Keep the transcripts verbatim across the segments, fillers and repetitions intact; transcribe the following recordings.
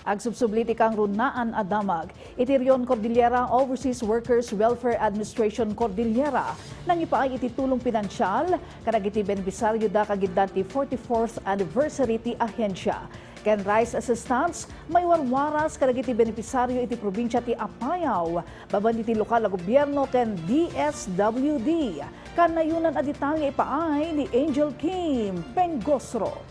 Agsubsubli ti kangrunaan a damag. Iti Rion Cordillera Overseas Workers Welfare Administration Cordillera, nangipaay iti tulong pinansial kadagiti benepisarioda kagiddan ti forty-fourth anniversary ti ahensia. Ken rice assistance, maiwarwaras kadagiti benepisario iti probinsia ti Apayao, babaen iti lokal a gobierno ken D S W D. Kanayonan a detalye ipaay ni Angel Kim Pengosro.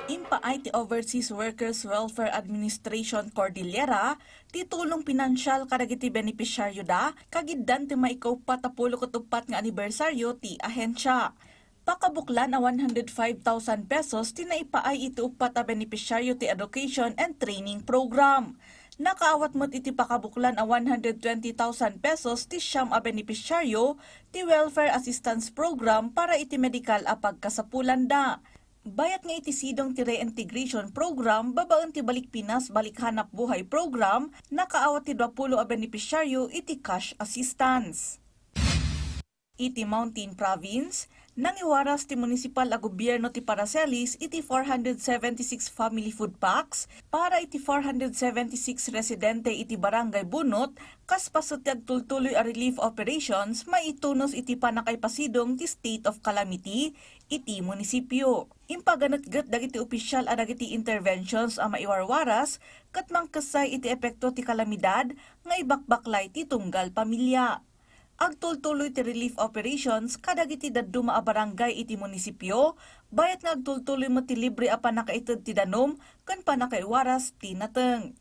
Impaay ti Overseas Workers Welfare Administration Cordillera ti tulong pinansial kadagiti benepisyarioda kagiddan ti maikauppat a pulo ket uppat nga anibersaryo ti ahensia. Pakabuklan a one hundred five thousand pesos ti naipaay iti uppat a benepisyaryo ti Education and Training Program. Nakaawat met iti pakabuklan a one hundred twenty thousand pesos ti siam a benepisyaryo ti Welfare Assistance Program para iti medikal a pagkasapulanda. Bayat nga iti sidong ti Reintegration Program babaen ti Balik Pinas, Balik Hanap Buhay Program, nakaawat ti duapulo a benepisyaryo iti cash assistance. Iti Mountain Province, nangiwaras ti munisipal a gobierno ti Paracelis iti four hundred seventy-six family food packs para iti four hundred seventy-six residente iti Barangay Bunot kas paset ti agtultuloy a relief operations maitunos iti pannakaipasidong ti state of calamity iti munisipio. Impaganetget dagiti opisyal a dagiti interventions a maiwarwaras ket mangkessay iti epekto ti kalamidad nga ibakbaklay ti tunggal pamilia. Agtultuloy ti relief operations kadagiti dadduma a barangay iti munisipio, bayat nga agtultuloy met ti libre a pannakaited ti danum ken pannakaiwaras ti nateng.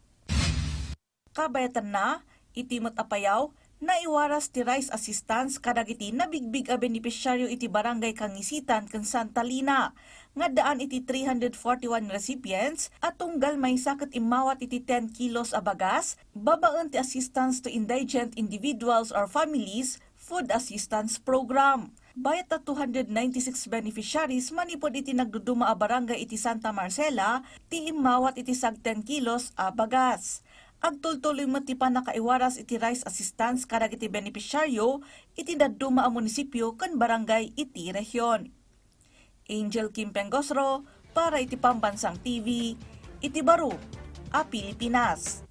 Kabayatanna, iti met Apayao, naiwaras ti rice assistance kadagiti nabigbig a benepisyaryo iti Barangay Kangisitan ken Santa Lina, nga addaan iti three hundred forty-one recipients a tunggal maysa ket immawat iti ten kilos a bagas, babaen ti Assistance to Indigent Individuals or Families Food Assistance Program. Bayat a two hundred ninety-six beneficiaries manipud iti nagduduma a barangay iti Santa Marcela ti immawat iti sagten kilos a bagas. Agtultuloy met ti pannakaiwaras iti rice assistance kadagiti beneficiaryo iti dadduma a munisipio ken barangay iti rehion. Angel Kim Pengosro para iti Pambansang T V iti baro a Pilipinas.